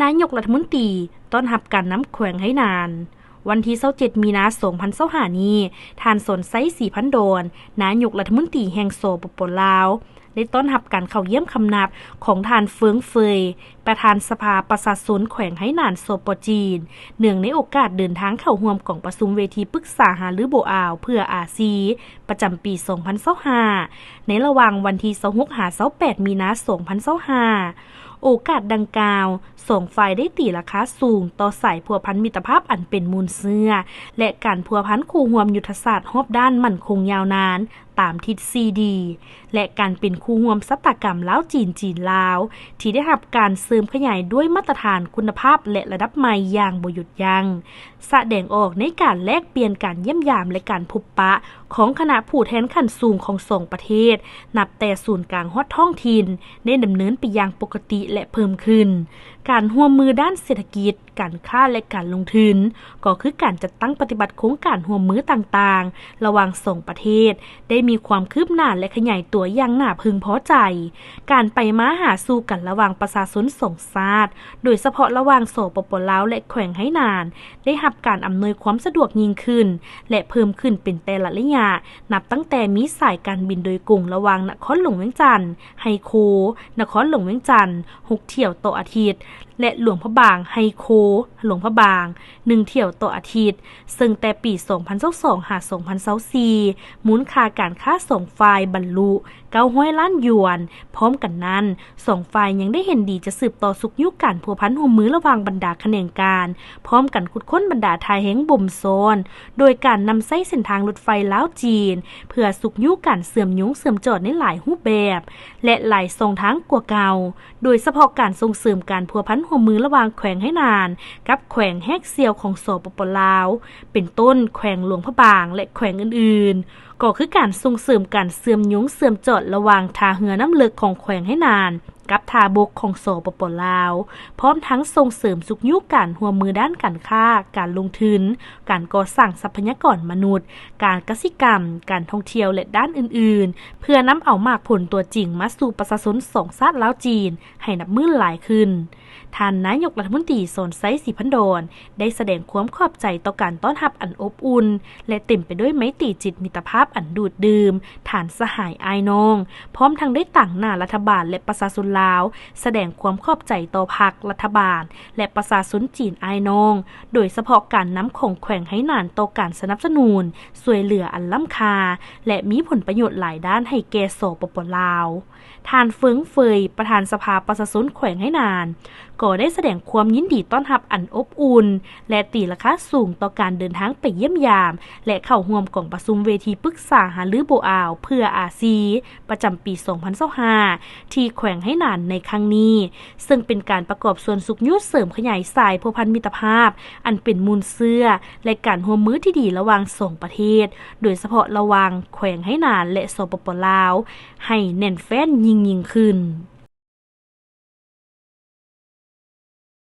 ນາຍົກລັດຖະມົນຕີຕ້ອນຮັບການນຳແຂວງໄຫໜານ. ວັນທີຊາວເຈັດ ມີນາ ສອງພັນຊາວຫ້ານີ້, ທ່ານ ສອນໄຊ ສີພັນດອນ ນາຍົກລັດຖະມົນຕີແຫ່ງ ສປປ ລາວ ໄດ້ຕ້ອນຮັບການເຂົ້າຢ້ຽມຄຳນັບຂອງທ່ານ ເຟິງເຟີຍ ປະທານສະພາປະຊາຊົນແຂວງໄຫໜານ ສປ ຈີນ ເນື່ອງໃນໂອກາດເດີນທາງເຂົ້າຮ່ວມກອງປະຊຸມເວທີປຶກສາຫາລືໂບອາວເພື່ອອາຊີ ປະຈຳປີສອງພັນຊາວຫ້າ ໃນລະຫວ່າງວັນທີຊາວຫົກ ຫາ ຊາວແປດ ມີນາ ສອງພັນຊາວຫ້າ. ໂອກາດດັ່ງກ່າວ, ສອງຝ່າຍໄດ້ຕີລາຄາສູງຕໍ່ສາຍພົວພັນມິດຕະພາບອັນເປັນມູນເຊື້ອ ແລະ ການພົວພັນຄູ່ຮ່ວມຍຸດທະສາດຮອບດ້ານໝັ້ນຄົງຍາວນານ ຕາມທິດສີ່ດີ ແລະ ການເປັນຄູ່ຮ່ວມຊະຕາກຳລາວ-ຈີນ, ຈີນ-ລາວ ທີ່ໄດ້ຮັບການເສີມຂະຫຍາຍດ້ວຍມາດຕະຖານຄຸນນະພາບ ແລະ ລະດັບໃໝ່ຢ່າງບໍ່ຢຸດຢັ້ງ, ສະແດງອອກໃນການແລກປ່ຽນ, ການຢ້ຽມຢາມ ແລະ ການພົບປະຂອງຄະນະຜູ້ແທນຂັ້ນສູງຂອງສອງປະເທດ, ນັບແຕ່ສູນກາງຮອດທ້ອງຖິ່ນ ໄດ້ດຳເນີນໄປຢ່າງປົກກະຕິ ແລະ ເພີ່ມຂຶ້ນ. ການຮ່ວມມືດ້ານເສດຖະກິດ, ການຄ້າ ແລະ ການລົງທຶນ ກໍຄືການຈັດຕັ້ງປະຕິບັດໂຄງການຮ່ວມມືຕ່າງໆ ລະຫວ່າງສອງປະເທດ ໄດ້ມີຄວາມຄືບໜ້າ ແລະ ຂະຫຍາຍຕົວຢ່າງໜ້າເພິ່ງພໍໃຈ. ການໄປມາຫາສູ່ກັນລະຫວ່າງປະຊາຊົນສອງຊາດ, ໂດຍສະເພາະລະຫວ່າງ ສປປ ລາວ ແລະ ແຂວງໄຫໜານ ໄດ້ຮັບການອຳນວຍຄວາມສະດວກຍິ່ງຂຶ້ນ ແລະ ເພີ່ມຂຶ້ນເປັນແຕ່ລະໄລຍະ, ນັບຕັ້ງແຕ່ມີສາຍການບິນໂດຍກົງລະຫວ່າງນະຄອນຫຼວງວຽງຈັນ ໄຮໂຄ, ນະຄອນຫຼວງວຽງຈັນ ຫົກຖ້ຽວຕໍ່ອາທິດ ແລະ ຫຼວງພະບາງ ໄຮໂຄ, ຫຼວງພະບາງ ໜຶ່ງຖ້ຽວຕໍ່ອາທິດ, ເຊິ່ງແຕ່ປີສອງພັນຊາວສອງ ຫາ ສອງພັນຊາວສີ່ ມູນຄ່າການຄ້າສອງຝ່າຍບັນລຸເກົ້າຮ້ອຍລ້ານຢວນ. ພ້ອມກັນນັ້ນ, ສອງຝ່າຍຍັງໄດ້ເຫັນດີຈະສືບຕໍ່ຊຸກຍູ້ການພົວພັນຮ່ວມມືລະຫວ່າງບັນດາຂະແໜງການ, ພ້ອມກັນຂຸດຄົ້ນບັນດາທ່າແຮງບົ່ມຊ້ອນ, ໂດຍການນຳໃຊ້ເສັ້ນທາງລົດໄຟລາວ-ຈີນ ເພື່ອຊຸກຍູ້ການເຊື່ອມໂຍງເຊື່ອມຈອດໃນຫຼາຍຮູບແບບ ແລະ ຫຼາຍຊ່ອງທາງກວ່າເກົ່າ, ໂດຍສະເພາະການສົ່ງເສີມການພົວພັນຮ່ວມມືລະຫວ່າງແຂວງໄຫໜານກັບແຂວງແຮກສ່ຽວຂອງ ສປປ ລາວ ເປັນຕົ້ນ ແຂວງຫຼວງພະບາງ ແລະ ແຂວງອື່ນໆ, ກໍຄືການສົ່ງເສີມການເຊື່ອມໂຍງເຊື່ອມຈອດລະຫວ່າງທ່າເຮືອນ້ຳເລິກຂອງແຂວງໄຫໜານ ກັບທ່າບົກຂອງ ສປປ ລາວ, ພ້ອມທັງສົ່ງເສີມຊຸກຍູ້ການຮ່ວມມືດ້ານການຄ້າ, ການລົງທຶນ, ການກໍ່ສ້າງຊັບພະຍາກອນມະນຸດ, ການກະສິກຳ, ການທ່ອງທ່ຽວ ແລະ ດ້ານອື່ນໆ, ເພື່ອນຳເອົາໝາກຜົນຕົວຈິງມາສູ່ປະຊາຊົນສອງຊາດລາວ-ຈີນໃຫ້ນັບມື້ຫຼາຍຂຶ້ນ. ທ່ານນາຍົກລັດຖະມົນຕີ ສອນໄຊ ສີພັນດອນ ໄດ້ສະແດງຄວາມຂອບໃຈຕໍ່ການຕ້ອນຮັບອັນອົບອຸ່ນ ແລະ ເຕັມໄປດ້ວຍໄມຕີຈິດມິດຕະພາບອັນດູດດື່ມ, ທ່ານສະຫາຍອ້າຍນ້ອງ, ພ້ອມທັງໄດ້ຕາງໜ້າລັດຖະບານ ແລະ ປະຊາຊົນລາວ ສະແດງຄວາມຂອບໃຈຕໍ່ພັກ, ລັດຖະບານ ແລະ ປະຊາຊົນຈີນອ້າຍນ້ອງ, ໂດຍສະເພາະການນຳຂອງແຂວງໄຫໜານຕໍ່ການສະໜັບສະໜູນ, ຊ່ວຍເຫຼືອອັນລ້ຳຄ່າ ແລະ ມີຜົນປະໂຫຍດຫຼາຍດ້ານໃຫ້ແກ່ ສປປ ລາວ. ທ່ານ ເຟິງເຟີຍ ປະທານສະພາປະຊາຊົນແຂວງໄຫໜານ ກໍໄດ້ສະແດງຄວາມຍິນດີຕ້ອນຮັບອັນອົບອຸ່ນ ແລະ ຕີລາຄາສູງຕໍ່ການເດີນທາງໄປຢ້ຽມຢາມ ແລະ ເຂົ້າຮ່ວມກອງປະຊຸມເວທີປຶກສາຫາລືໂບອາວເພື່ອອາຊີ ປະຈຳປີສອງພັນຊາວຫ້າ ທີ່ແຂວງໄຫໜານໃນຄັ້ງນີ້, ເຊິ່ງເປັນການປະກອບສ່ວນຊຸກຍູ້ເສີມຂະຫຍາຍສາຍພົວພັນມິດຕະພາບ ອັນເປັນມູນເຊື້ອ ແລະ ການຮ່ວມມືທີ່ດີລະຫວ່າງສອງປະເທດ, ໂດຍສະເພາະລະຫວ່າງແຂວງໄຫໜານ ແລະ ສປປ ລາວ ໃຫ້ແໜ້ນແຟ້ນຍິ່ງໆຂຶ້ນ.